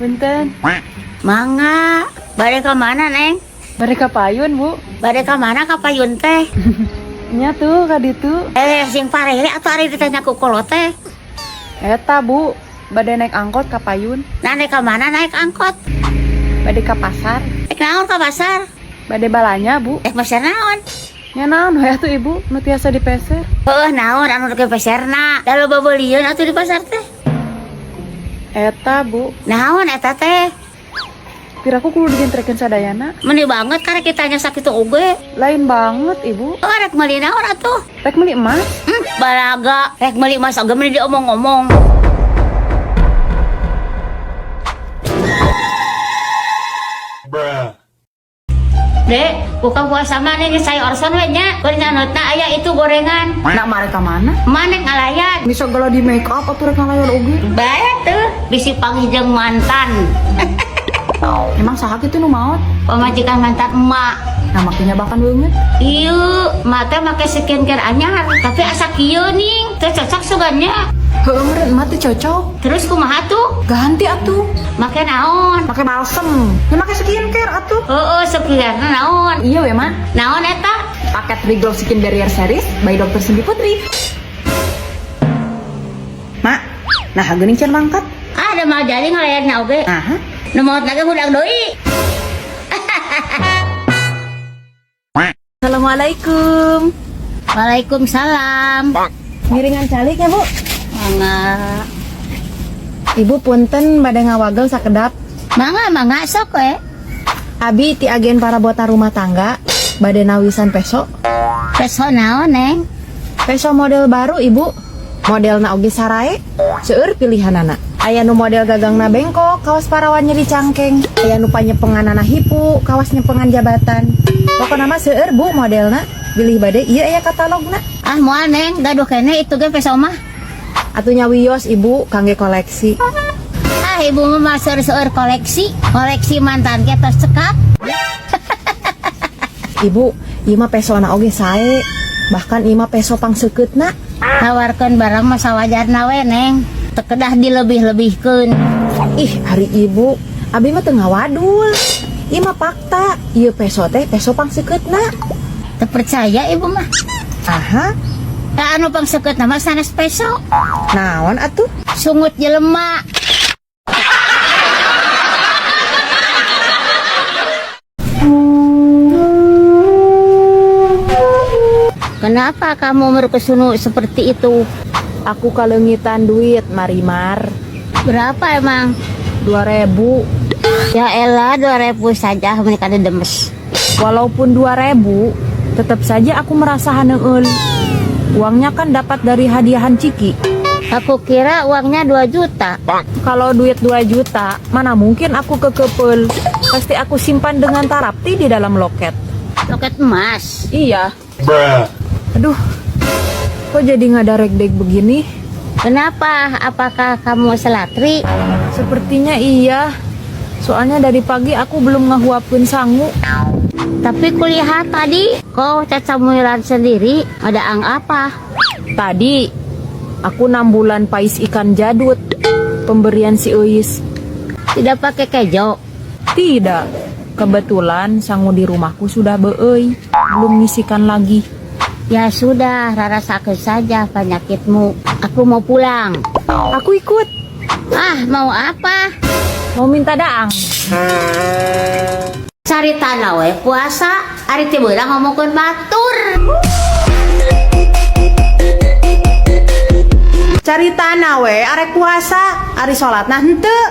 Punten. Mangga, bade ka mana, Neng? Bade ka payun, Bu. Bade ka mana ka payun teh? Nya tuh ka ditu. Eh, sing parere atuh ari ditanya ku kolot teh. Eta, Bu. Bade naik angkot ka payun. Nah, naik ka mana naik angkot? Bade ka pasar. Rek naon ka pasar? Bade balanja, Bu. Rek meser naon? Nya naon we atuh Ibu, nu tiasa dipeser. Heuh, naon anu rek peserna? Da loba beulieun atuh di pasar teh. Eta, Bu. Naon eta teh? Piraku kudu digentrekeun sadayana. Meni banget karek ditanya sakitu oge. Lain banget, Ibu. Oh, rek meuli naon atuh? Rek meuli emas. Balaga, rek meuli emas oge meni diomong-omong. Bruh. Dek, buka puasa mah nih saya orson we nya. Keur nyanotna aya itu gorengan. Nak mare ka mana? Mana ngalayan? Bisa segala di make up atuh rek ngalayan oge. Bae tuh, bisi panggih jeung mantan. Emang saha kitu nu maot? Pamajikan mantan emak. Nah, makanya bahkan beungeut. Ieu, emak teh make skincare anyar, tapi asa kieu ning, teu cocok sugannya. Heueuh meureun emak teh cocok. Terus kumaha tuh? Ganti atuh. Make naon? Make balsem. Ya make skincare atuh. Heeh, skincare naon? Iya we, Mak. Naon eta? Paket Reglow Skin Barrier Series by Dr. Cindy Putri. Mak, nah geuning can mangkat. Ah, da mal jadi ngalayanna oge. Aha. Nu maot lagi hudang deui. Assalamualaikum. Waalaikumsalam. Ngiringan calik ya, Bu? Mangga. Ibu punten bade ngawagel sakedap. Mangga, mangga sok we. Abi ti agen parabotan rumah tangga bade nawisan peso. Peso naon, Neng? Peso model baru, Ibu. Modelna oge sarae, seueur pilihanana. Aya nu model gagangna bengkok, kawas parawan nyeri cangkeng. Aya nu panyepenganana hipu, kawas nyepengan jabatan. Pokona mah seueur, Bu, modelna. Bilih bade ieu aya katalogna. Ah, moal Neng, gaduh keneh itu ge peso mah. Atuh nya wios, Ibu, kangge koleksi. Ah, ibu mah seueur-seueur koleksi. Koleksi mantan ge tos cekap. Ibu, ieu mah pesona oge sae. Bahkan ieu mah peso pangsekeutna. Tawarkeun barang mah sawajarna we, Neng. Teu kedah dilebih-lebihkeun. Ih, ari Ibu, abi mah teu ngawadul. Ieu mah fakta, ieu peso teh peso pangsekeutna. Teu percaya ibu mah. Aha, Da anu pangsekeutna mah sanes peso. naon atuh? Sungut jelema. Kenapa kamu merkesunu seperti itu? Aku kaleungitan duit, Marimar. Berapa emang? 2.000. Ya elah, 2.000 saja mereka ada demes. Walaupun 2.000, tetap saja aku merasa haneul. Uangnya kan dapat dari hadiahan Ciki. Aku kira uangnya 2 juta. Kalau duit 2 juta, mana mungkin aku kekepel. Pasti aku simpan dengan tarapti di dalam loket. Loket emas. Iya. Bruh. Aduh, kok jadi nggak ada regdeg begini? Kenapa? Apakah kamu selatri? Sepertinya iya. Soalnya dari pagi aku belum ngehuapin sangu. Tapi kulihat tadi kau cacamuiran sendiri. Ada ang apa? Tadi aku 6 bulan pais ikan jadut. Pemberian si Uis. Tidak pakai kejo? Tidak. Kebetulan sangu di rumahku sudah beei. Belum ngisikan lagi. Ya sudah, rarasakan saja penyakitmu. Aku mau pulang. Aku ikut. Ah, mau apa? Mau minta daang. Cari tanah we puasa, ari teu beurang ngomongkeun batur. Cari tanah we arek puasa, ari salatna henteu.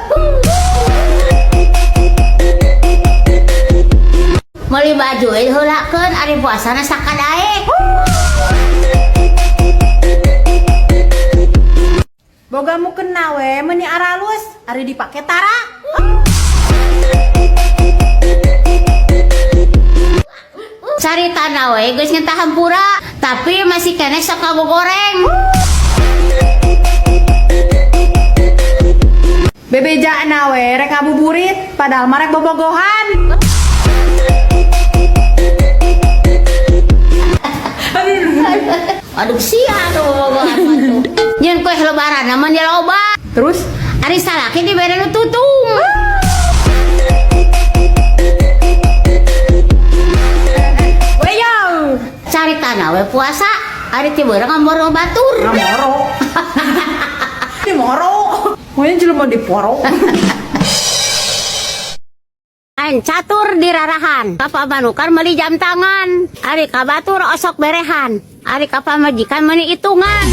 Meuli baju we diheulakeun, ari puasana sakadaek. Boga mukena we meuni aralus, ari dipake tara. Cari tanah we geus nyentah hampura, tapi masih keneh sok ngagogoreng. Bebejana we rek ngabuburit, padahal mah rek bobogohan. Aduh sia atuh bobogohan mah tuh. Nyeun kue lebaran mah nya loba. Terus Ari salaki dibere nu tutung. we puasa, ari ti beurang ngamoro batur. Ngamoro. Di moro. Maunya jelema di poro. Main catur di rarahan, ka pamanukan meuli jam tangan, ari ka batur osok berehan, ari ka pamajikan meuni hitungan.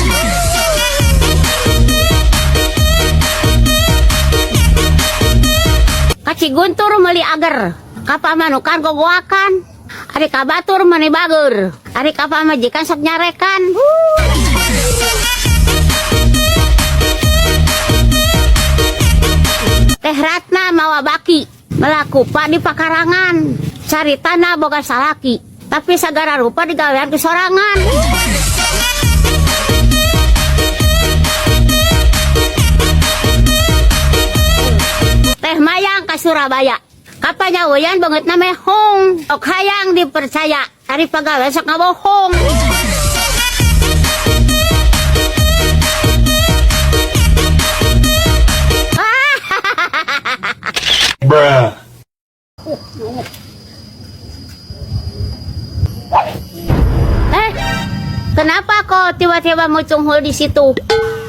Ka Ciguntur meuli ager, ka pamanukan gogoakan, ari ka batur meuni bager, ari ka pamajikan sok nyarekan. Teh Ratna mawa baki, melakupa di pakarangan, cari tanah boga salaki, tapi sagara rupa digawean ke sorangan. Teh Mayang ke Surabaya, kapanyawean banget name hong, ok hayang dipercaya, ari pagawe sok ngabohong. Bruh. Kenapa kok tiba-tiba mucunghul di situ?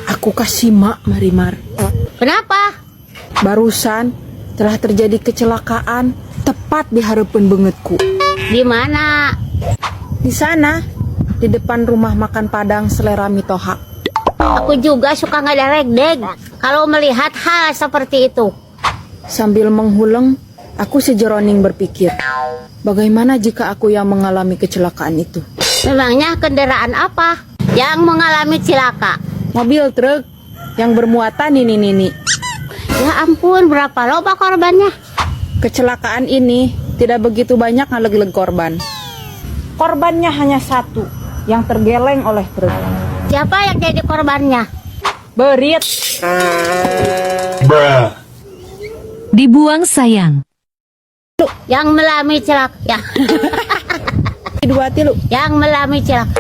Aku kasih mak Marimar. Kenapa? Barusan telah terjadi kecelakaan tepat di harapan bengetku. Di mana? Di sana, di depan rumah makan Padang Selera Mitoha. Aku juga suka ngadarek-deg kalau melihat hal seperti itu. Sambil menghuleng, aku sejeroning berpikir, bagaimana jika aku yang mengalami kecelakaan itu? Memangnya kendaraan apa yang mengalami celaka? Mobil truk yang bermuatan nini-nini. Ya ampun, berapa loba korbannya? Kecelakaan ini tidak begitu banyak ngaleg-leg korban. Korbannya hanya satu, yang tergeleng oleh truk. Siapa yang jadi korbannya? Berit. Bruh. Dibuang sayang. Yang melami celaka. Ya. Dua tilu. Yang melami celaka.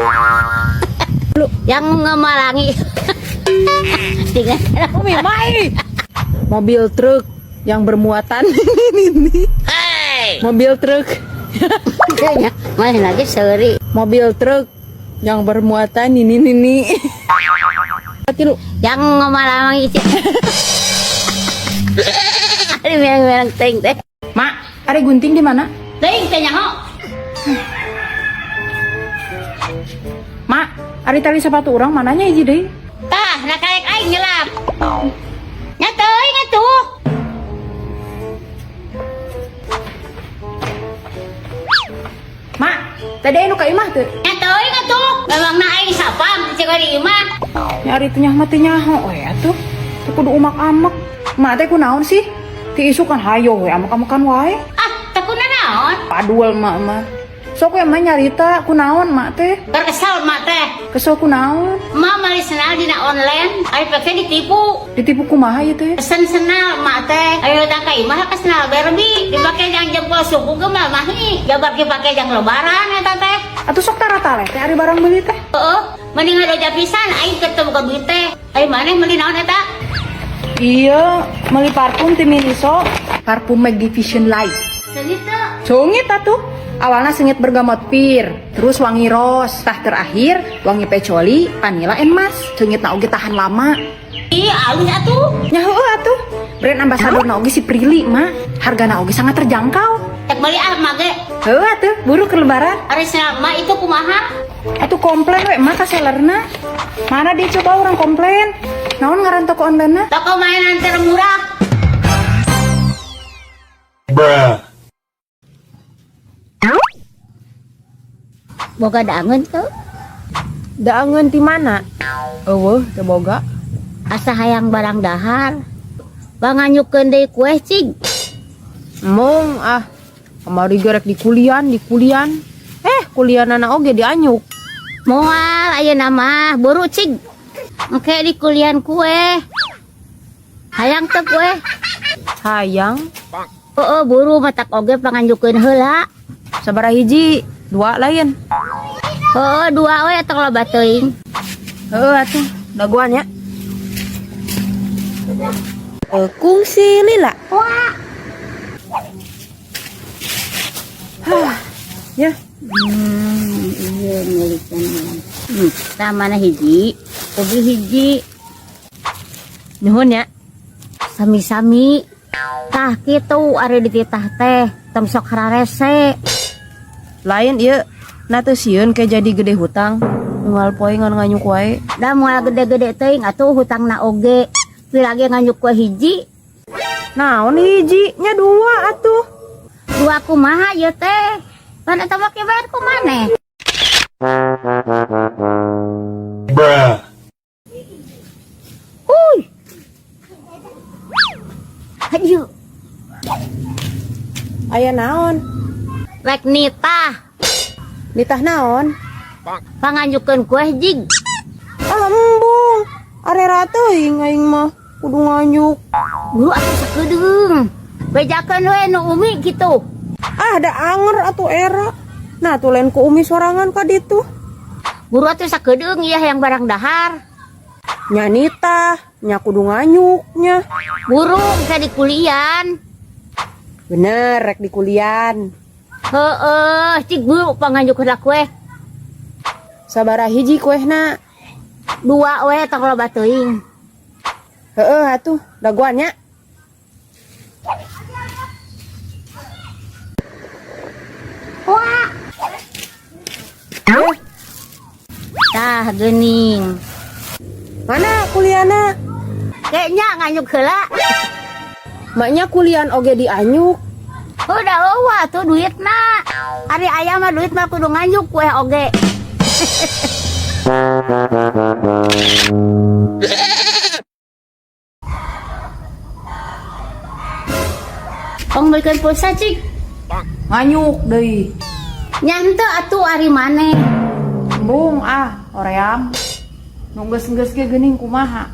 Yang ngemalangi. Tiga. Umi mai. Mobil truk yang bermuatan ini. Mobil truk. Kayaknya masih lagi seri. Mobil truk yang bermuatan ini ini. Tilu. Yang ngemalangi. Ini mereng-mereng ting teh. Mak, ada gunting di mana? Ting teh nyaho. Mak, ari tali sepatu orang mananya hiji deui? Tah, nak karek aing nyelap. Nya teuing atuh. Mak, tadi anu ka imah teu? Nya teuing atuh. Memangna aing sapam teu di imah. Nya ari teu nyaho mah teu nyaho we atuh. Teu kudu umak-amek. Mak teh kunaon sih? Ti isuk kan hayo we amek-amekan wae. Ah, teu kunaon? Paduel mak mah. Sok we mah nyarita kunaon mak teh? Kesel mak teh. Kesel kunaon? Mak meuli senal dina online, ari pake ditipu. Ditipu kumaha ieu teh? Pesen senal mak teh. Ayo datang ka imah ka senal Barbie, dipake jang jempol suku ge mah mahi. Jabar dipake jang lebaran eta teh. Atuh sok tara teh ari barang beuli teh. Heeh, mending ngadoja pisan aing ketemu ka duit teh. Ari maneh meuli naon eta? Iya, meuli parfum ti Miniso, parfum Magnificent Light. Seungit teu? Seungit atuh. Awalnya sengit bergamot pir, terus wangi ros, tah terakhir wangi pecoli, vanilla and mas. Seungit na oge tahan lama. Ih, alus atuh. Nya heueuh atuh. Brand ambassador na oge si Prilly mah, hargana oge sangat terjangkau. Cek meuli ah mah ge. Heueuh atuh, buru ke lebaran. Ari senal mah itu kumaha? Atuh komplain we mah ka sellerna. Mana dia coba orang komplain? Naon ngaran toko online-na? Toko mainan termurah. Bruh. Boga daangeun teu? Daangeun ti mana? Eueuh, teu boga. Asa hayang barang dahar. Banganyukeun deui kue cig. Mong ah, kamari gerek di kulian, di kulian. Kulianana oge dianyuk. Moal ayeuna mah buru cig. Engke di kulian kue. Hayang teu kue? Hayang. Heeh, buru matak oge panganjukeun heula. Sabaraha hiji? Dua lain. Heeh, dua we tong loba teuing. Heeh atuh, dagoan ya. Kungsi lila. Wah. Hah, ya. Iya, meulikeun. Tah, mana hiji? Kopi hiji. Nuhun ya. Sami-sami. Tah kitu ari dititah teh, tong sok hararese. Lain ieu, na teu sieun ke jadi gede hutang. Unggal poe ngan nganyuk wae. Da moal gede-gede teuing atuh hutangna oge. Pira ge nganyuk kue hiji. Naon hiji nya, dua atuh. Dua kumaha ieu teh? Pan eta mah bayar ku maneh. Bruh. Huy. Aduh, Aya naon? Rek nitah. Nitah naon? Panganyukeun kue jig. Ah, embung. Arera teuing aing mah kudu nganyuk. Buru atuh sakedeung. Bejakeun we nu umi kitu. Ah, da anger atuh era. Nah, tuh lain ku umi sorangan ka ditu. Buru atuh sakedeung ieu yang barang dahar. Nya nitah, nya kudu nganyuknya. Buru bisa dikulian. Bener, rek dikulian. Heeh, cik buru panganyuk heula kue. Sabaraha hiji kuehna? Dua we, tong loba teuing. Heeh atuh, dagoan nya. Wah, Eh, tah geuning. Mana kuliana? Kayaknya nganyuk heula. Maknya kulian oge dianyuk. Udah euweuh tuh duitna. Ari aya mah duit mah kudu nganyuk kue oge. Tong belikan pulsa cik. Nganyuk deui. Nya henteu atuh ari maneh. Embung ah, hoream. Nu geus-geus ge geuning kumaha.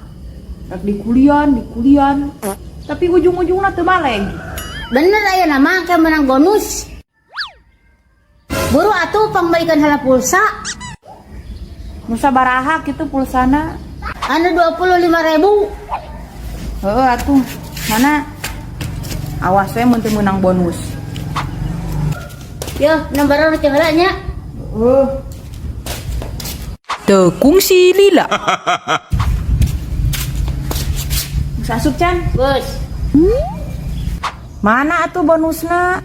Rek dikulian, dikulian. Tapi ujung-ujungna teu baleg. Bener aya nama ke menang bonus. Buru atuh pangbalikeun heula pulsa. Nu sabaraha kitu pulsana? Anu 25.000. Heeh atuh. Mana? Awas we mun teu meunang bonus. Yo, nomor urut heula nya. Heeh. Teu kungsi lila. Geus asup can? Geus. Mana atuh bonusna?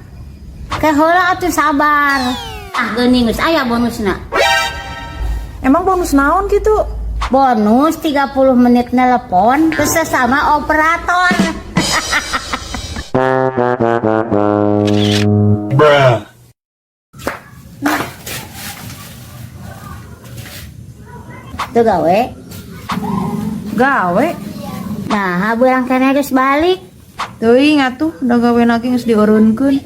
Ke heula atuh sabar. Ah, geuning geus aya bonusna. Emang bonus naon gitu? Bonus 30 menit nelpon ke sesama operator. Bruh. Tuh gawe. Gawe. Nah, beurang keneh geus balik. Teuing atuh, da gawe lagi geus dieureunkeun.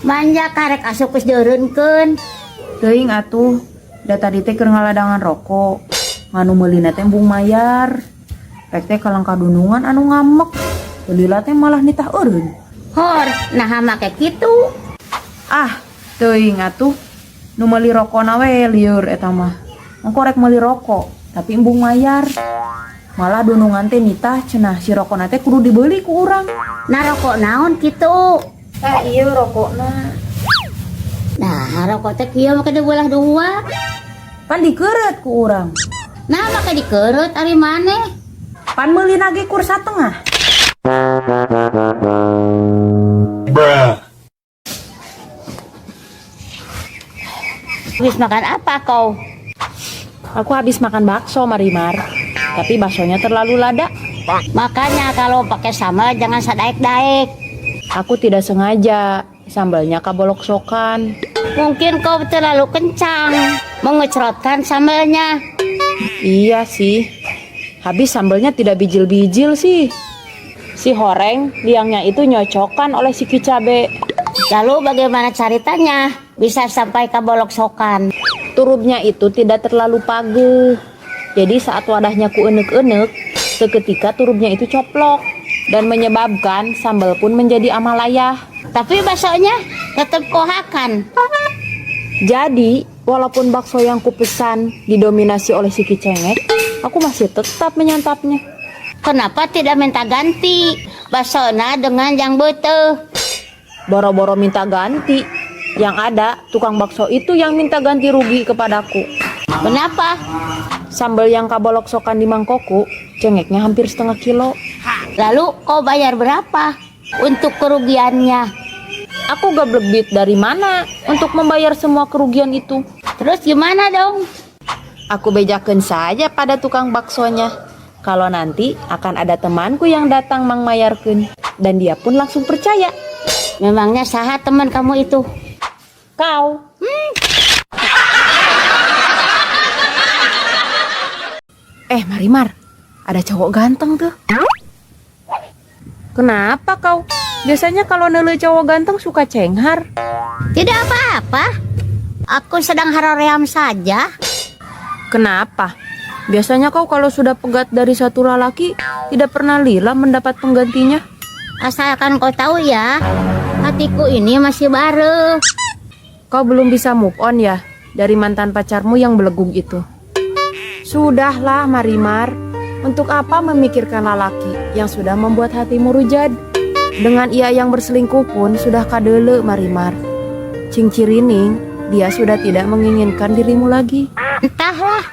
Manja karek asup geus dieureunkeun. Teuing atuh, da tadi teh keur ngaladangan rokok. Nganu meulina teh embung mayar. Rek teh kalangkah dunungan anu ngamek. Lila teh malah nitah eureun. Hor, nah make kitu. Ah, teuing atuh. Nu meuli rokona we lieur eta mah. Engko rek meuli rokok, tapi embung mayar. Malah dunungan teh nitah cenah si rokona teh kudu dibeli ku urang. Nah, rokok naon kitu? Tah ieu rokokna. Nah, rokok teh kieu make dibelah dua. Pan dikeureut ku urang. Nah, make dikeureut ari maneh. Pan meuli ge kur satengah. Bruh. Habis makan apa kau? Aku habis makan bakso, Marimar. Tapi baksonya terlalu lada. Makanya kalau pakai sambal jangan sadaek-daek. Aku tidak sengaja. Sambalnya kabolok sokan. Mungkin kau terlalu kencang mengecrotkan sambalnya. Iya sih. Habis sambalnya tidak bijil-bijil sih. Si horeng liangnya itu nyocokan oleh si kicabe. Lalu bagaimana ceritanya bisa sampai ke bolok sokan? Turubnya itu tidak terlalu pageh. Jadi saat wadahnya ku enek-enek, seketika turubnya itu coplok dan menyebabkan sambal pun menjadi amalaya. Tapi baksonya tetap kohakan. Jadi, walaupun bakso yang kupesan didominasi oleh si kicengek, aku masih tetap menyantapnya. Kenapa tidak minta ganti baksona dengan yang betul? Boro-boro minta ganti. Yang ada tukang bakso itu yang minta ganti rugi kepadaku. Kenapa? Sambal yang kaboloksokan di mangkokku, cengeknya hampir setengah kilo. Lalu kau bayar berapa untuk kerugiannya? Aku gablek duit dari mana untuk membayar semua kerugian itu? Terus gimana dong? Aku bejakan saja pada tukang baksonya. Kalau nanti akan ada temanku yang datang mangmayarkeun. Dan dia pun langsung percaya. Memangnya saha teman kamu itu? Kau. Eh, Marimar, ada cowok ganteng tuh. Kenapa kau? Biasanya kalau neuleu cowok ganteng suka cenghar. Tidak apa-apa. Aku sedang haroream saja. Kenapa? Biasanya kau kalau sudah pegat dari satu lalaki, tidak pernah lila mendapat penggantinya. Asalkan kau tahu ya, hatiku ini masih baru. Kau belum bisa move on ya dari mantan pacarmu yang belegug itu. Sudahlah, Marimar. Untuk apa memikirkan lalaki yang sudah membuat hatimu rujad? Dengan ia yang berselingkuh pun sudah kadeuleu, Marimar. Cingcirining, dia sudah tidak menginginkan dirimu lagi. Entahlah,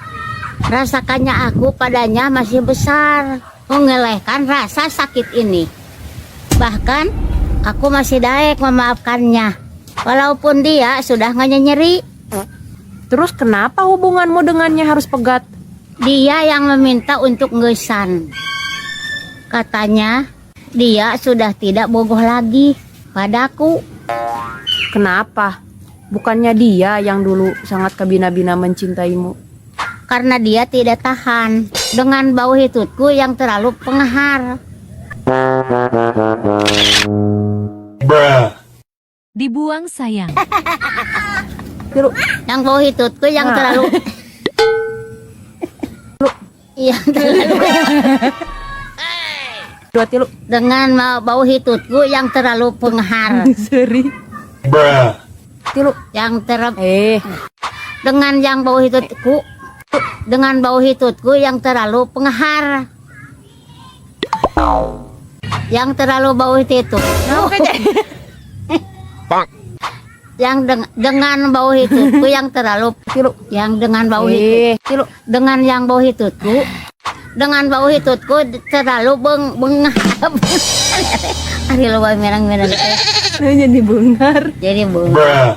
rasakannya aku padanya masih besar. Mengelehkan rasa sakit ini. Bahkan, aku masih daek memaafkannya. Walaupun dia sudah nggak nyeri. Terus kenapa hubunganmu dengannya harus pegat? Dia yang meminta untuk ngeusan. Katanya, dia sudah tidak bogoh lagi padaku. Kenapa? Bukannya dia yang dulu sangat kabina-bina mencintaimu. Karena dia tidak tahan dengan bau hitutku yang terlalu pengehar. Bruh. Dibuang sayang. Tilu. Yang bau hitutku yang Nah. terlalu yang terlalu Dua tilu. dengan bau hitutku yang terlalu pengehar. Seri. Bruh. Tilu. Yang ter Eh, dengan yang bau hitutku dengan bau hitutku yang terlalu pengehar. Yang terlalu bau hitut. Yang dengan bau hitutku yang terlalu tilu. yang dengan bau hitut Eh, tilu. dengan yang bau hitutku dengan bau hitutku terlalu beng bengah. Ari loba merang-merang teh. Jadi bengar. Jadi beng. Bruh.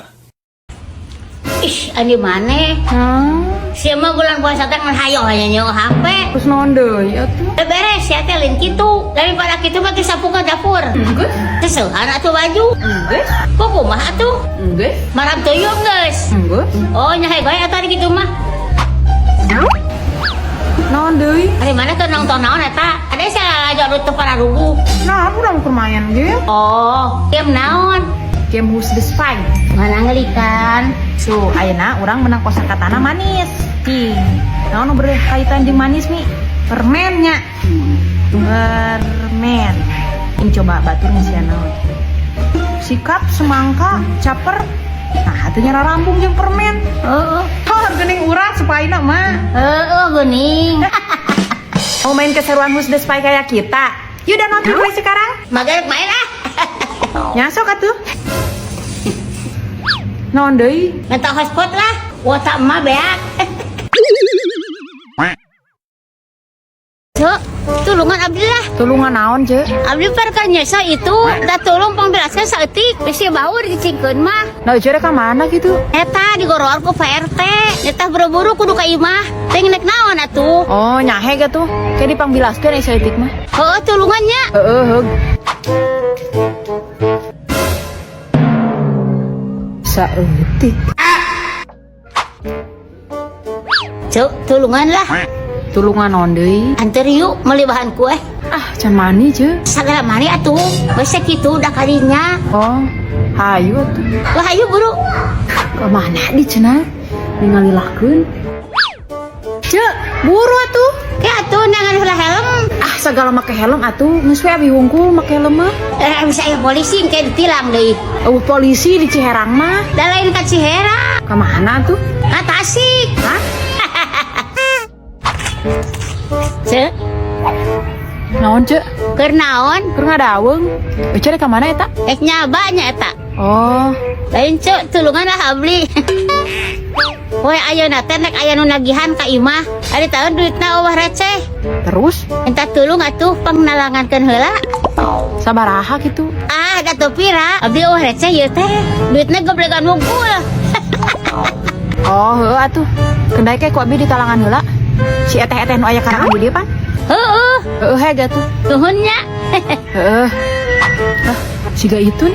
Ih, andi maneh? Hmm. Sia mah bulan puasa teh ngan hayo hanya nyewa HP. Terus naon deui atuh? Eh, beres ya teh lain kitu. Daripada kitu mah geus sapu ka dapur. Geus. Seseuhan atuh baju. Geus. Kok kumaha atuh? Geus. Maram tuyung geus. Geus. Oh, nya bae atuh ari kitu mah. Naon deui? Ari mana tuh nonton naon eta? Ada salah laju teu pararuguh. Nah, aku udah mau main game. Oh, game naon? Game Who's the Spy. Mana ngelikan? So, ayeuna urang menang kosakatana manis. Cing. Naon nu berkaitan jeung manis mi? Permennya. Permen. Ini coba batur ngisian naon. Sikap semangka caper. Nah, atuh nya rambung jeung permen. Heeh. Oh, geuning urang supaya mah. Heeh, geuning. Mau main keseruan Who's the Spy kayak kita? Yuk download Play sekarang. Magarek main ah. Nyasok atuh. Naon deui? Minta hotspot lah. Kuota emak beak. Cuk, tulungan abdi lah. Tulungan naon, Ceu? Abdi perkara nyesa itu, da tulung pangbelaskeun saeutik, bisi bau dicicingkeun mah. Nah, Ceu rek ka mana gitu? Eta digorowar ku Pak RT. Eta buru-buru kudu ka imah. Teh nek naon atuh? Oh, nyahe atuh. Kayak dipangbilaskeun ai saeutik mah. Heueuh tulungannya. Heeh, heug. Saeutik. Cuk, tulungan lah. Tulungan naon deui? Anter yuk meuli bahan kue. Ah, can mani, Ceu. Sagala mani atuh. Geus kitu udah kadinya. Oh, hayu atuh. Wah, ayo buru. Ke mana di cenah? Ningalilakeun. Ceu, buru atuh. Ke atuh nangan heula helm. Ah, sagala make helm atuh. Geus we abi hungkul make helm mah. Eh, bisa aya polisi engke ditilang deui. Oh, polisi di Ciherang mah. Da lain ka Ciherang, Ka mana atuh? ka Tasik. Hah? Ceu, Naon, Ceu? keur naon? Keur ngadaweung. Ceu rek ka mana eta? Rek nyaba nya eta. Oh, Lain, Ceu, tulungan lah abdi. Poe ayeuna teh nek aya nu nagihan ka imah. Ari taun duitna euweuh receh. Terus? Minta tulung atuh pangnalangankeun heula. Sabaraha gitu? Ah, da teu pira. Abdi euweuh receh ieu teh. Duitna goblegan wungkul. Oh, heueuh atuh. Kendai ke ku abi ditalangan heula. Si eteh-eteh nu aya karangan di dieu pan? Heeh, Heueuh heg atuh. Nuhun nya. Heeh. Ah, siga itun.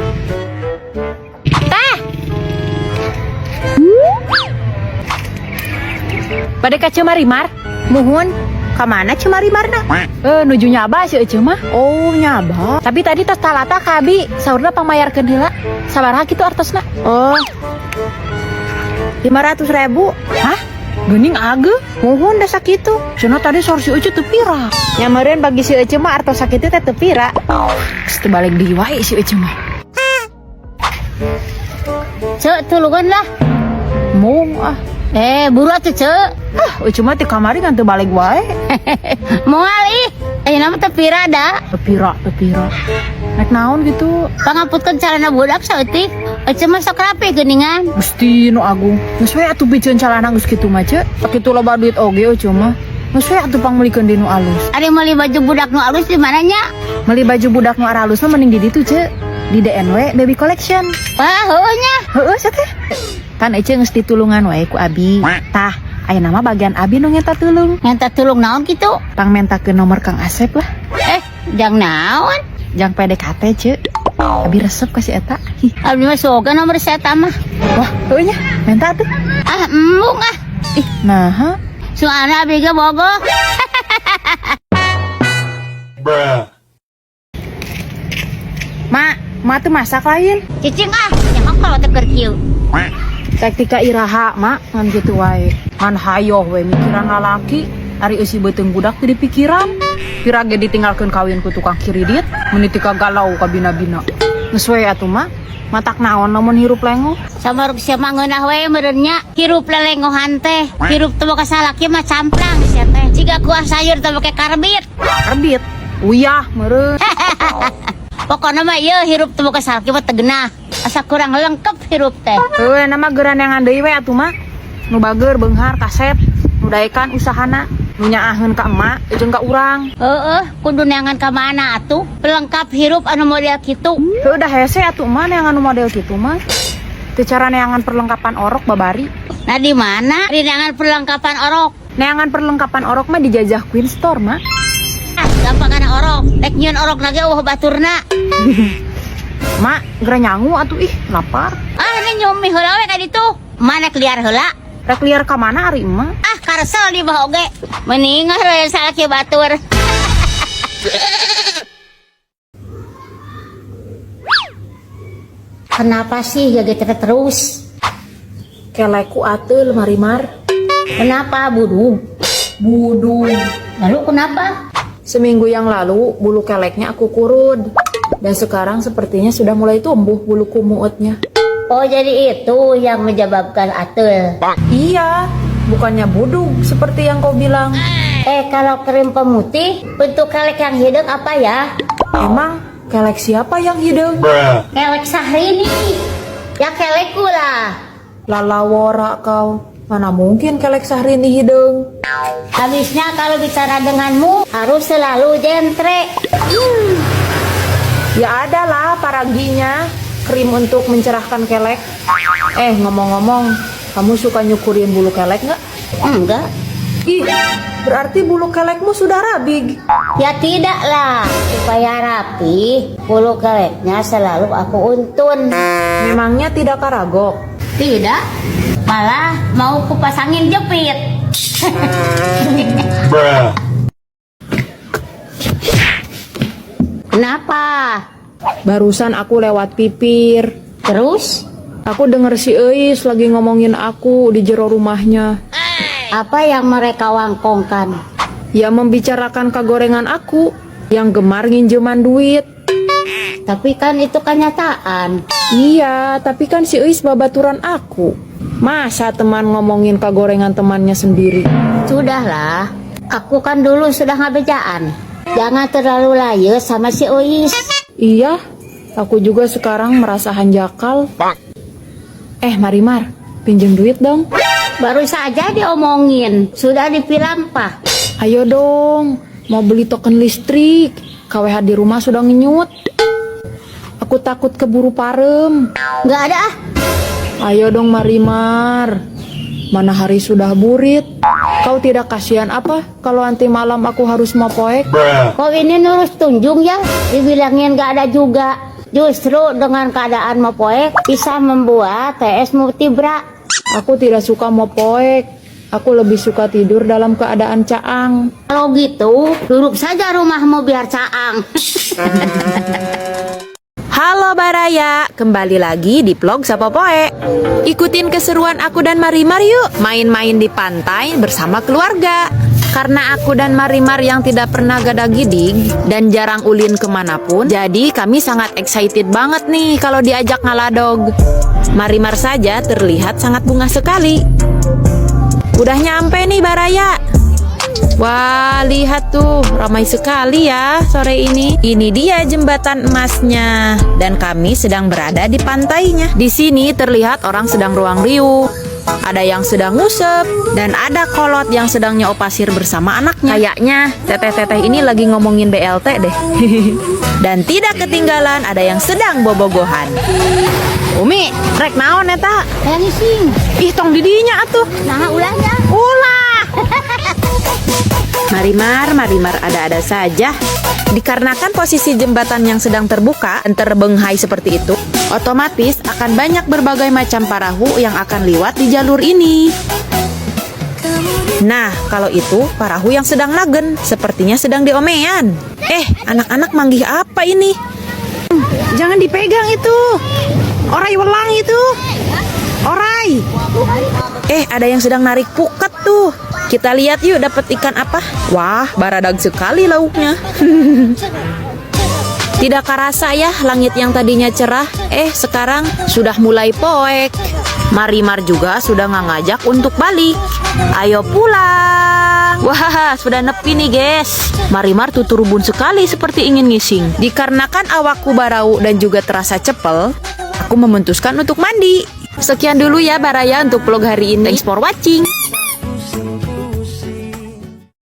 Tah, Bade ka Ceu Marimar? Muhun, kamana Ceu Marimarna? Eh, nuju nyaba si Ece mah. Oh, nyaba. Tapi tadi tos talata ka abi, saurna pangmayarkeun heula. Sabaraha kitu artosna? Oh, 500 ribu. Hah? Geuning ageuh. Muhun da sakitu. Cenah tadi saur si Ece teu pira. Nya meureun bagi si Ece mah artos sakitu teh teu pira. Geus teu balik deui wae si Ece mah. Ceu, tulungan lah. Mung ah. Eh, buru atuh, Ceu. Ah, Ece mah ti kamari ngan teu balik wae. Moal ih. Ayeuna mah teu pira da. Teu pira, teu pira. Nek naon gitu? Pangaputkeun calana budak saeutik. Ece mah sok rapi geuningan. Gusti nu agung. Geus we atuh biceun calana geus kitu mah, Ceu. Sakitu loba duit oge Ece mah. Geus we atuh pangmeulikeun deui nu alus. Ari meuli baju budak nu alus di mana nya? Meuli baju budak nu aralus mah mending di ditu, Ceu. Di DNW Baby Collection. Wah, heueuh nya. Heeh, sia teh. Kan Ece geus ditulungan wae ku abi. Tah, ayeuna mah bagian abi nu ngenta tulung. Minta tulung naon kitu? Pangmentakeun nomor Kang Asep lah. Eh, jang naon? Jang PDKT, Ceu. Abi resep ka si eta. Hi. Abdi mah soga nomor saya mah. Wah, heueuh nya. Menta tuh. Ah, embung ah. Ih, naha? Soalnya abdi ge bogoh. Bruh. Mak, mak tuh masak lain. Cicing ah, nyaho kalau teh keur kieu. Taktika iraha, mak, ngan kitu wae. Ngan hayoh we mikiran lalaki, ari eusi beuteung budak teu dipikiran. Pira ge ditinggalkeun kawin ku tukang kiridit, meuni tika galau ka bina-bina. Geus we atuh, mak. Matak naon lamun hirup lengoh? Samaruk sia mah ngeunah we meureun nya. Hirup lelengohan teh. Hirup teu boga salaki mah camplang sia teh. Jiga kuah sayur teu make karbit. Karbit. Uyah meureun. Pokokna mah ieu hirup teu boga salaki mah teu geunah. Asa kurang lengkap hirup teh. Heueuh, nama geuran yang deui we atuh, mak. Nu bager beunghar kasep, nu daekan usahana, nu nyaaheun ka emak jeung ka urang. Heeh, kudu neangan ka mana atuh? Pelengkap hirup anu model kitu. Heueuh dah hese atuh mah neangan nu model kitu mah. Teu cara neangan perlengkapan orok babari. Nah, di mana? Di neangan perlengkapan orok. Neangan perlengkapan orok mah dijajah Queen Store, mak. Ah, gampang kana orok. Rek nyieun orok lagi euweuh baturna. Mak, geura nyangu atuh ih, lapar. Ah, ini nyumi heula we ka ditu. Mana liar heula? Rek liar ka mana ari emak? Ah, karesel di bawah oge. Mending heula salaki batur. Kenapa sih ya gitu terus? Kelekku ateul, Marimar. Kenapa budug? Budug. Lalu kenapa? Seminggu yang lalu bulu keleknya aku kurud. Dan sekarang sepertinya sudah mulai tumbuh bulu kumuutnya. Oh, jadi itu yang menyebabkan atel. Iya, bukannya budug seperti yang kau bilang. Eh, kalau krim pemutih bentuk kelek yang hideung apa ya? Emang kelek siapa yang hideung? Bruh. Kelek Sahrini. Ya kelekku lah. Lalawora kau. Mana mungkin kelek Sahrini hideung? Habisnya kalau bicara denganmu harus selalu jentre. Ya ada lah paraginya, krim untuk mencerahkan kelek. Eh, ngomong-ngomong, kamu suka nyukurin bulu kelek nggak? Enggak. Ih, berarti bulu kelekmu sudah rabig. Ya tidak lah. Supaya rapi, bulu keleknya selalu aku untun. Memangnya tidak karagok? Tidak. Malah mau kupasangin jepit. Bruh. Kenapa? Barusan aku lewat pipir. Terus? Aku denger si Eis lagi ngomongin aku di jero rumahnya. Apa yang mereka wangkongkan? Ya membicarakan kegorengan aku yang gemar nginjeman duit. Tapi kan itu kenyataan. Iya, tapi kan si Eis babaturan aku. Masa teman ngomongin kegorengan temannya sendiri? Sudahlah, aku kan dulu sudah ngabejaan. Jangan terlalu layu sama si Ois. Iya, Aku juga sekarang merasa hanjakal. Eh, Marimar, pinjem duit dong. Baru saja diomongin, sudah dipirampah. Ayo dong, mau beli token listrik. KWH di rumah sudah ngenyut. Aku takut keburu parem. Nggak ada ah. Ayo dong, Marimar. Mana hari sudah burit. Kau tidak kasihan apa kalau nanti malam aku harus mopoek? Bruh. Kau ini nurus tunjung ya, dibilangin nggak ada juga. Justru dengan keadaan mopoek bisa membuat TS multibra. Aku tidak suka mopoek. Aku lebih suka tidur dalam keadaan caang. Kalau gitu, duduk saja rumahmu biar caang. Halo Baraya, kembali lagi di vlog Sapopoe. Ikutin keseruan aku dan Marimar yuk, main-main di pantai bersama keluarga. Karena aku dan Marimar yang tidak pernah gada-gidig dan jarang ulin kemanapun, jadi kami sangat excited banget nih kalau diajak ngaladog. Marimar saja terlihat sangat bungah sekali. Udah nyampe nih, Baraya. Wah, lihat tuh, ramai sekali ya sore ini. Ini dia jembatan emasnya, dan kami sedang berada di pantainya. Di sini terlihat orang sedang ruang riuh. Ada yang sedang ngusep, dan ada kolot yang sedang nyoo pasir bersama anaknya. Kayaknya teteh-teteh ini lagi ngomongin BLT deh. Dan tidak ketinggalan ada yang sedang bobogohan. Umi, rek naon eta? Hayang ngising. Ih, tong didinya atuh. Nah, ulahnya. Ulah. Marimar, Marimar, ada-ada saja. Dikarenakan posisi jembatan yang sedang terbuka dan terbenghai seperti itu, otomatis akan banyak berbagai macam parahu yang akan liwat di jalur ini. Nah, kalau itu parahu yang sedang nagen, sepertinya sedang diomean. Eh, anak-anak manggih apa ini? Jangan dipegang itu. Orai welang itu. Orai. Eh, ada yang sedang narik pukat tuh. Kita lihat yuk, dapat ikan apa. Wah, baradag sekali lauknya. Tidak kerasa ya, langit yang tadinya cerah, eh, sekarang sudah mulai poek. Marimar juga sudah nggak ngajak untuk balik. Ayo pulang. Wah, sudah nepi nih, guys. Marimar tuturubun sekali seperti ingin ngising. Dikarenakan awakku barau dan juga terasa cepel, aku memutuskan untuk mandi. Sekian dulu ya, Baraya, untuk vlog hari ini. Thanks for watching.